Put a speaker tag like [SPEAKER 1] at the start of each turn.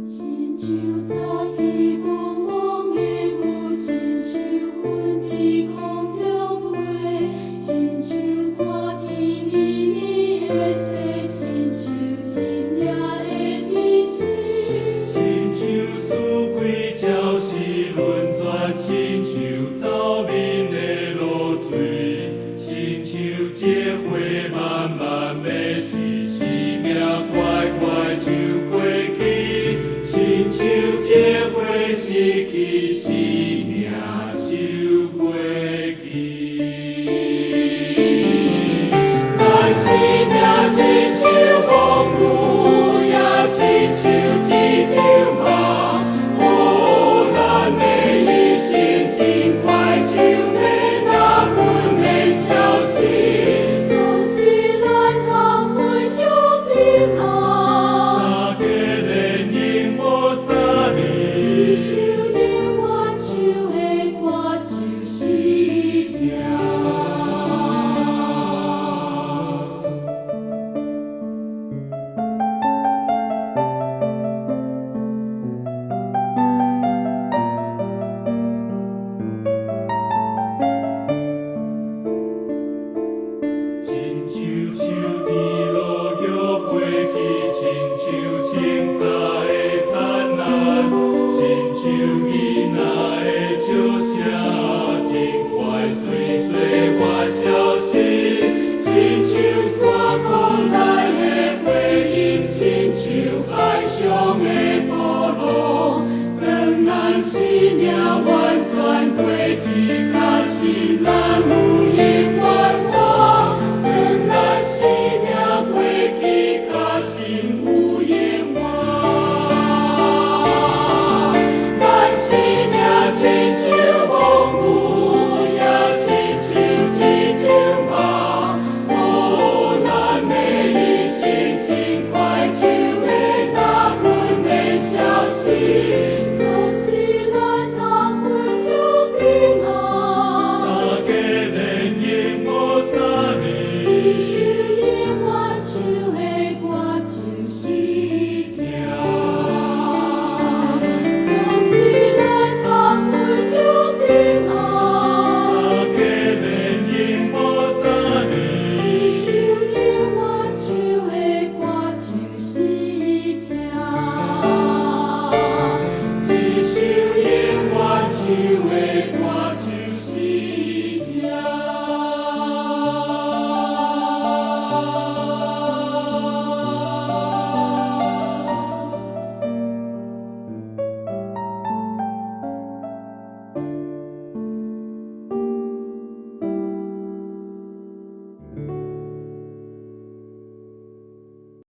[SPEAKER 1] 親像早起濛濛的霧，親像雲佇空中飛，親像寒天暝暝的雪，親像深夜的天星。
[SPEAKER 2] 親像四季鳥時輪轉，親像草面的露水，親像這花慢慢欲死，生命快快就過去。親像這花失去生命就過去。咱生命親像濛霧，也親像一場夢。哦，咱的一生真快就欲那雲的消失。
[SPEAKER 1] 總是咱通分享平安。
[SPEAKER 2] 三更連影無三暝。
[SPEAKER 1] 一首永遠唱的歌就是疼。
[SPEAKER 2] 親像秋天落葉飛去，親像清早的燦爛，親像囡仔的笑聲，真快隨歲月消失。
[SPEAKER 1] 親像山谷內的回音，親像海上的波浪。當咱生命完全過去，確實咱有永遠活。當咱生命過去，確實有永遠。咱生命親像濛霧，也親像一場夢。哦，咱的一生真快就欲那雲的消失。總是咱通分享平安。
[SPEAKER 2] 三更連影無三暝。
[SPEAKER 1] 一首永遠唱的歌就是疼。總是咱通分享平安。
[SPEAKER 2] 三更連影無三暝。
[SPEAKER 1] 一首永遠唱的歌就是疼。一首永遠唱的歌就是